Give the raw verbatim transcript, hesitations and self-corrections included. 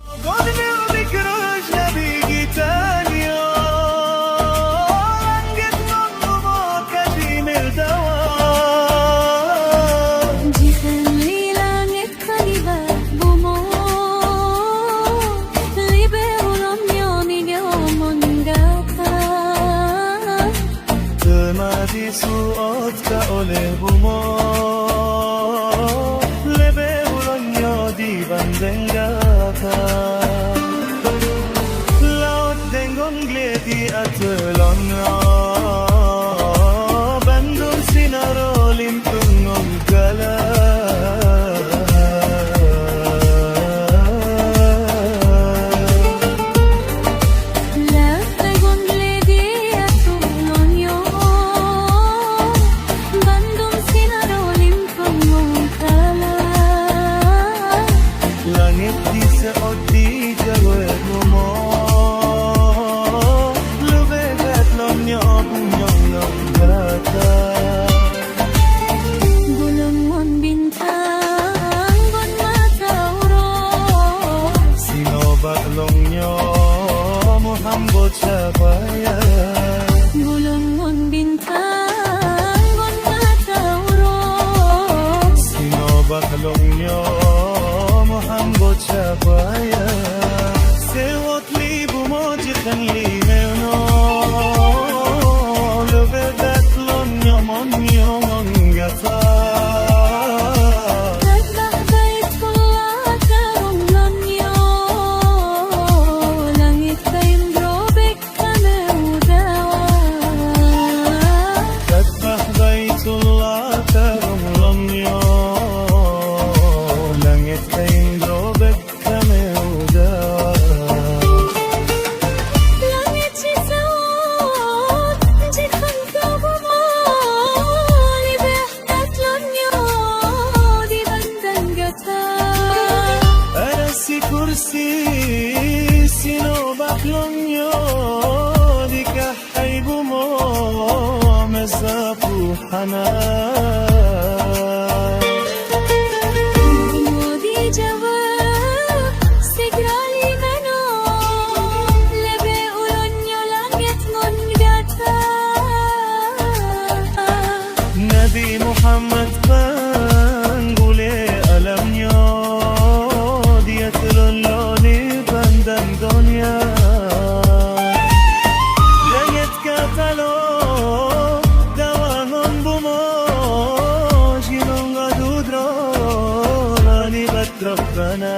Gobnyan bikrush Nabi geutanyoe, langét ngon bumoe ka jimeudawa. Jikheun lé langét ka nibak bumoe, leubeh ulôn nyoe meunyoe ngon gata. Teuma disuot ka oleh bumoe, leubeh ulôn nyoe dibandéng gata. Laôt deungon glé di ateueh lôn nyoe, bandum sinaroe limpeung ngon gala. Leubeh ngon glé di ateueh lôn nyoe, bandum sinaroe limpeung ngon gala. Langét diseuôt dijaweueb bumoe, leubeh gét lôn nyoe bunyong ngon gata. Gulong ngon bintang ngon mata uroe. Sinoe bak lôn nyoe meuham buet cahya. Gulong ngon bintang ngon mata uroe. Sinoe bak lôn nyoe meuham buet cahya. Seuôt lé bumoe jikheun lé meunoe, leubeh gét lôn nyoe meunyoe ngon gata. Gét bah Baitullah karông lôn nyoe, langét kayém droe bék kameudawa. Gét bah Baitullah karông lôn nyoe, langét kayém droe bék kameudawa. Langét jiseuôt jikheun keu bumoe, leubeh gét lôn nyoe dibandéng gata. Arasy kursi sinoe bak lôn nyoe dikah hai bumoe meusapeue hana. Bumoe dijaweueb sigra lé meunoe, leubeh ulôn nyoe langét ngon gata. Nabi Muhammad panggulée alam nyoe, di ateueh lôn lôn nibandang donya. Langét ka talo dawa ngon bumoe, jinoe geuduek droe nibak Rabbana.